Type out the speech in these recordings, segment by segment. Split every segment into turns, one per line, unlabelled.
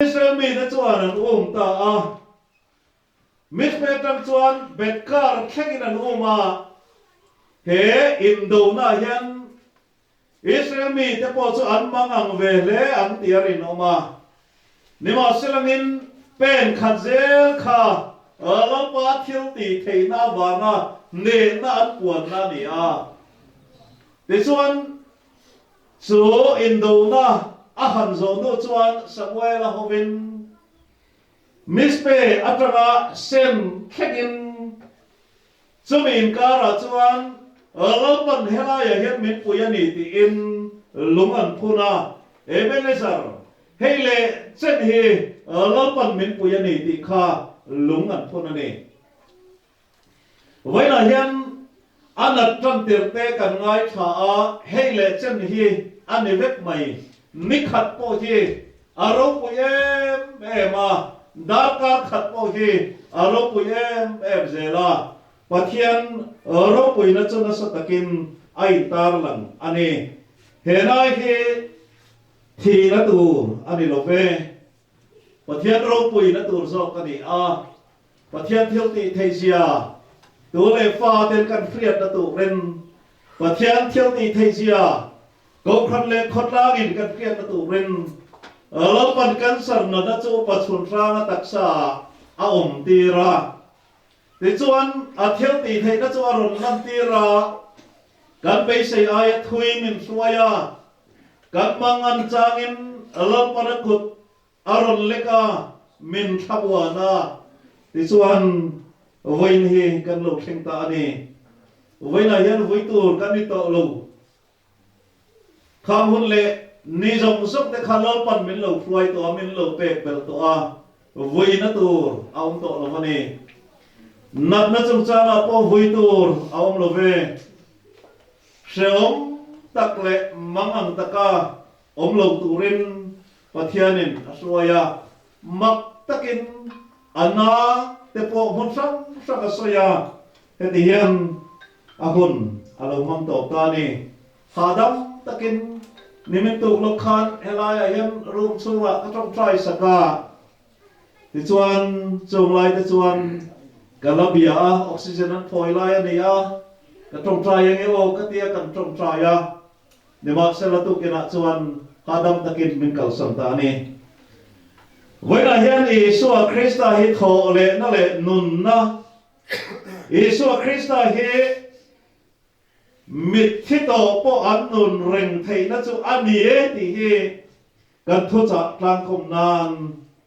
Israel mite chuan an um ta a. Mizpe atang chuan Beth-kar thlengin an um a. He indonaah hian Israel mite pawh chu an mang ang ve hle ang tih a rinawm a. Nimahselangin pen khat zel kha Lalpa thil tih theihna avanga hnehna an puanna a ni a. Tichuan, chu indona a han zawh hnu chuan Samuela hovin Mizpe atanga Sen thlengin Chumi inkarah chuan Lalpan helaiah hian min pui a ni tiin lung an phun a, Ebenezer, hei leh chen hi Lalpan min pui a ni tih kha lung an phun a ni. Vawiinah hian a nat tan tirhte kan ngaithla a, hei leh chen hi a ni vek mai. Ni khat pawh hi a ropui em em a, darkar khat pawh hi a ropui em em zel a, Pathian ropuina chu nasa takin a intarlang a ni. He lai hi thihna tur a ni lo ve, Pathian ropuina tur zawk a ni a, Pathian thil tih theihzia tu leh fa ten kan hriatna turin Pathian thil tih theihzia Kohhran leh khawtlangin kan hriatna turin Lalpan cancer natna chu upa chhun hranga taksa ah a awm tir a. Tichuan, a thil tih theihna chu a rawn lan tir a, kan beisei aia thui min hruai a, kan mangan changin Lalpan a kut A rawn lek a, min thla buan a, tichuan vawiin hi kan lo thleng ta a ni. Vawiinah hian vui tur kan ni tawh lo. Khang hun leh ni zawng zawng te kha Lalpan min lo hruai tawh a, min lo pek belh tawh a, vuina tur a awm tawh lo a ni. Natna chungchangah pawh vui tur a awm lo ve. Hrehawm tak leh mangang taka awm lo turin Pathianin a hruai a, mak takin a na te pawh hmun hrang hrang a sawi a, heti hian a hun a lo hmang tawp ta a ni. Hahdam takin nimin tuk lawk khan helaiah hian room chhungah ka tawngtai sak a, tichuan chung lai te chuan ka la bia a, oxygen an phawi lai a ni a, ka tawngtai enge aw ka tia kan tawngtai a. Nimahsela tukinah chuan hahdam takin min kalsan ta a ni. Vawiinah hian Isua Krista hi thawh lehna leh nunna, Isua Krista hi mitthi tawh pawh an nun reng theihna chu a ni e tih hi kan thuchah tlangkawm nan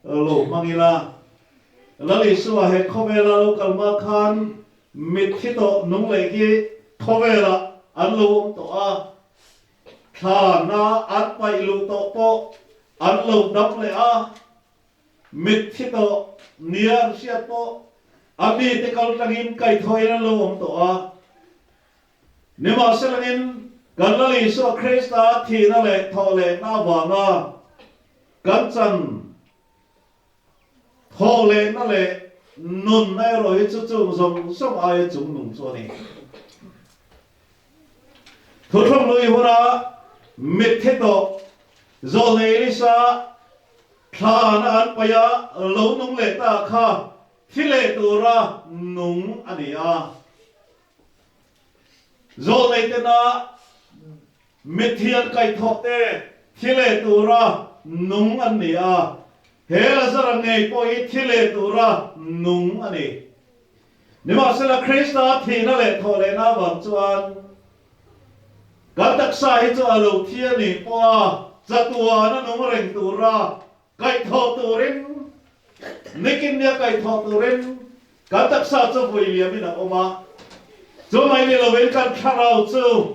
lo hmang ila. Lal Isua he khawvela lo kal hma khan Mitthi tawh nung leh hi khawvelah an lo awm tawh a, thla na an paih luh tawh pawh an lo dam leh a, mitthi tawh nia an hriat pawh a mite kal tlangin kaihthawhin an lo awm tawh a. Nimahselangin kan Lal Isua Krista thihna leh thawhlehna avanga kan chan Thawhlehna leh nunna erawh hi chu chung zawng zawng aia chung nung chu a ni. Thuthlung lui huna mitthi tawh Zawlnei Elisa thlana an paih a lo nung leh ta kha thi leh tura nung a ni a. Zawlnei tena Mitthi an kaihthawh te thi leh tura nung an ni a, he Lazara ngei pawh hi thi leh tura nung a ni. Nimahsela Krista thihna leh thawh lehna avang chuan kan taksa hi chu a lo thi a nih pawha chatuana nung reng tura kaihthawh turin, nikin nia kaihthawh turin kan taksa chu vui liamin a awm a, chu mai ni lovin kan thlarau chu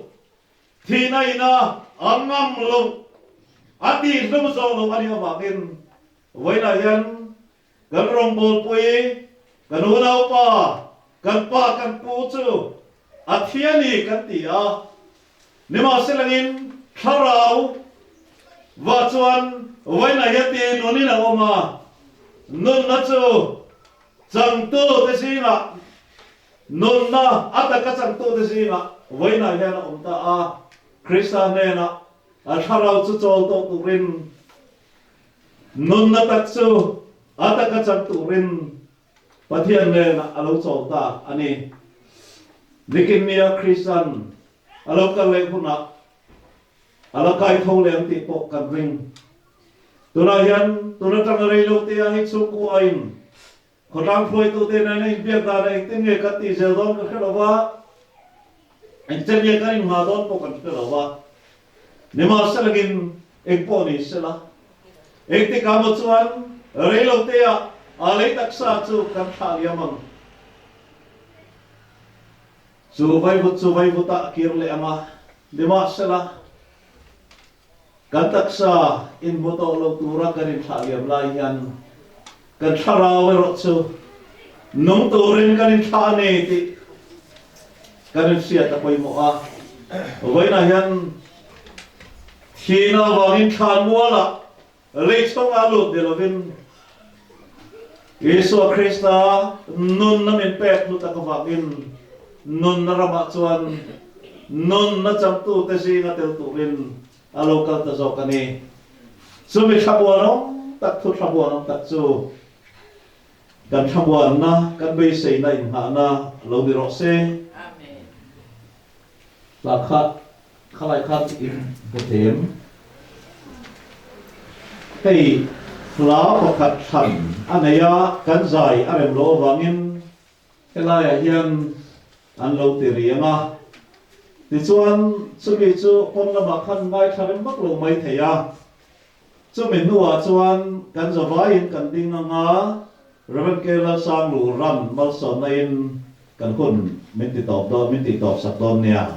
Thihna ina a ngam loh, a tihhlum zawh loh a nih avangin vawiinah hian kan rawngbawlpui, kan unaupa, kan pa, kan pu chu a thi a ni kan ti a. Nimahselangin thlarau va chuan vawiinah hian ti nunin a awm a, nunna chu changtute zingah Nunna a taka changtute zingah vawiinah hian a awm ta a, Krista hnenah a thlarau chu chawl tawh turin Nunna tak chu a taka chang turin Pathian hnenah a lo chawl ta a ni. Nikinnia Krista'n a lo kal leh hunah a la kai tho leh ang tih pawh kan ring. Tunah hian tun atanga rei lo te ah hei chhungkuain khawtlang hruaitute nena inbiak danah engtin nge kan tih zel dawn ka hre lo va, engchen nge kan inhma dawn pawh kan hre lo va. Nimahselangin engpawh ni sela, engtikah maw chuan reiloteah a lei taksa chu kan thlah liam ang. Chu vaivut chu vaivutah a kir leh ang a, nimahsela kan taksa inhmu tawh lo tura kan inthlah liam lai hian kan thlarau erawh chu nung turin kan inthlah a ni tih kan inhriat a pawimawh a. Vawiinah hian thihna avangin thlanmualah lei chhungah lut ni lovin Isua Krista nunna min pek hlu tak avangin nunna ramah chuan nunna changtute zinga tel turin a lo kal ta zawk a ni. Chumi thlamuanawm tak, thu thlamuanawm tak chu kan thlamuanna, kan beiseina inngahna lo ni rawh se. Hla kha khalai khan in hmu them. Hei hla pakhat thlan a nei a, kan zai a rem loh avangin helaiah hian an lo ti riang a. Tichuan chumi chu pawn lamah khan ngaithla rem vak lo mai thei a. Chumi hnuah chuan kan zavaiin kan ding anga Rev. K. Lalsanglu ran malsawmna in kan hun min ti tawp dawn, min tih tawp sak dawn nia.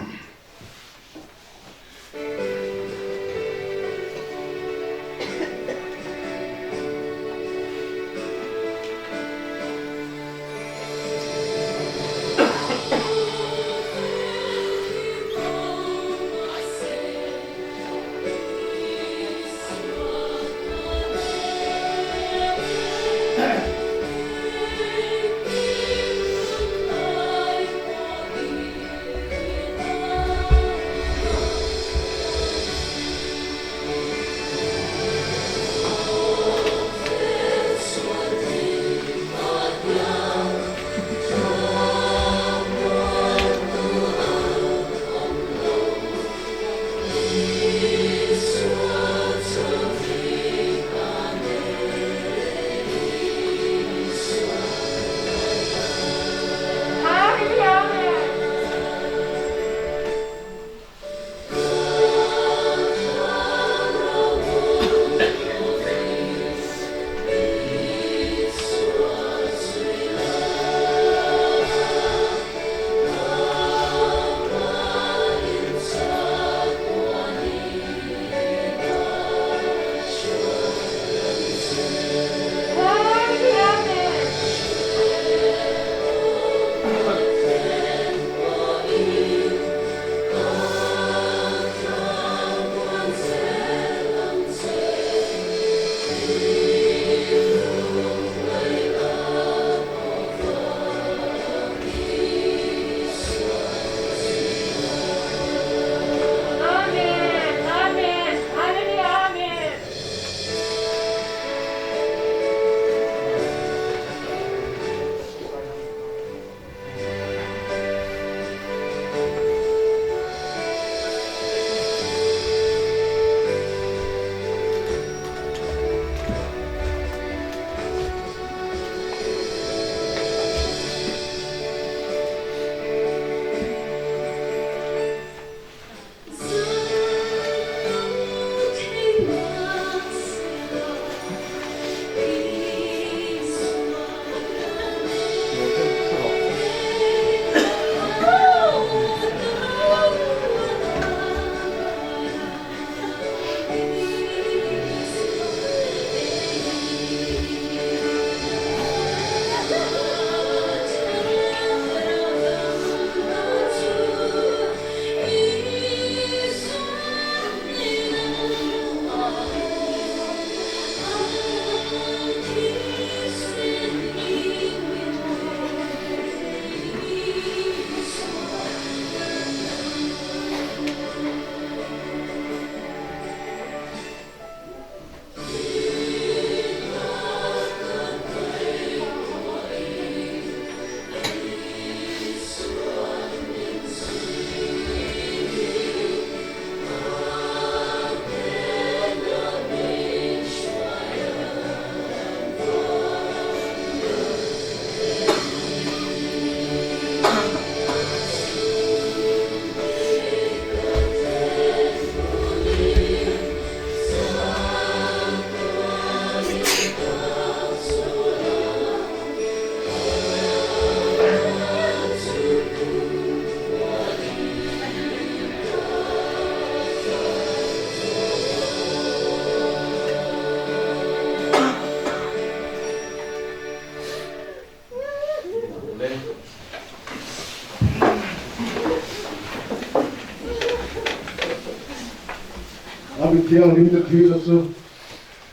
Mi thianghlimte thihna chu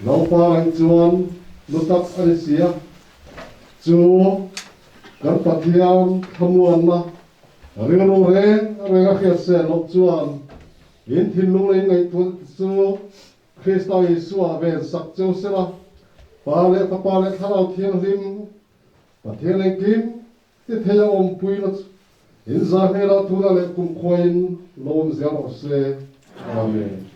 Lalpa ngaih chuan nu tak a ni si a, chu kan Pathian thlamuanna rilru reng reng a hriat sen loh chuan in thinlung leh in ngaihtuah chu Krista Isua ven sak cheu sela, Pa leh Fapa leh Thlarau Thianghlim Pathian engkim ti thei a awmpuina chu in zah hmelah tuna leh kumkhuain lo awm zel rawh se. Amen.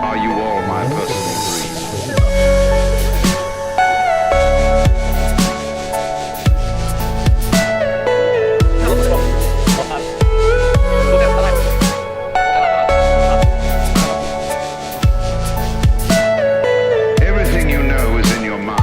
Are you all my personal dreams? Everything you know is in your mind.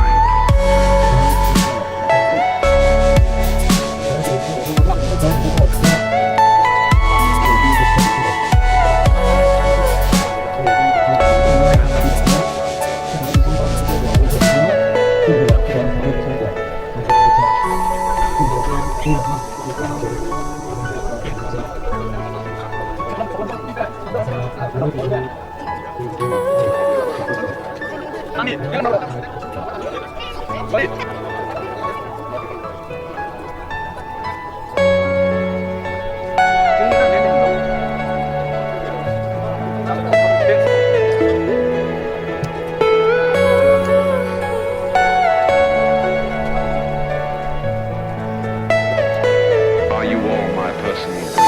Are you all my personal dreams?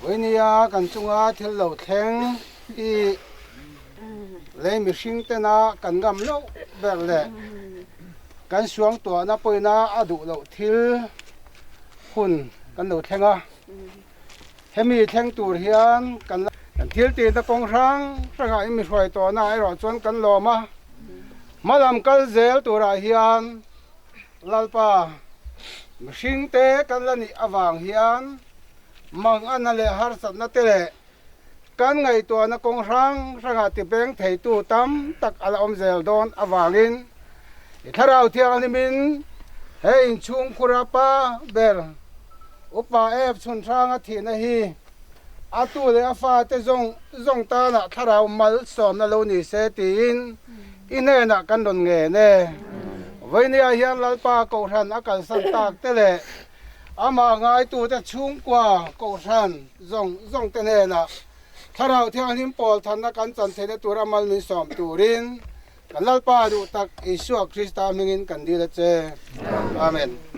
Vawinia kan chunga thil lo thleng hi lei mihring tena kan ngam loh ber leh kan suangtuahna pawina a duh loh thil hun kan lo thleng a. Hemi thleng tur hian kan thil tihna kawng hrang hrangah in mi hruai tawhna erawh chuan kan lawm a. Hmalam kal zel turah hian Lalpa, mihringte kan la nih avang hian manganna leh harsatna te leh kan ngaihtuahna kawng hrang hrangah tibeng theitu tam tak a la awm zel dawn avangin i Thlarau Thianghlimin He inchhungkhura pa ber Upa Ep chhunhranga thihna hi a tu leh a fate zawng zawng tana thlarau malsawmna lo ni se tiin i hnenah kan rawn ngen e. Vawinia hian Lalpa Kohhran a kalsan tak te leh amah ngaitute chhungkua Kohhran zawng zawng te hnenah Thlarau Thianghlim pawl thanna kan chan theihna tura mal min sawm turin kan Lalpa duh tak Isua Krista hmingin kan dil a che. Amen.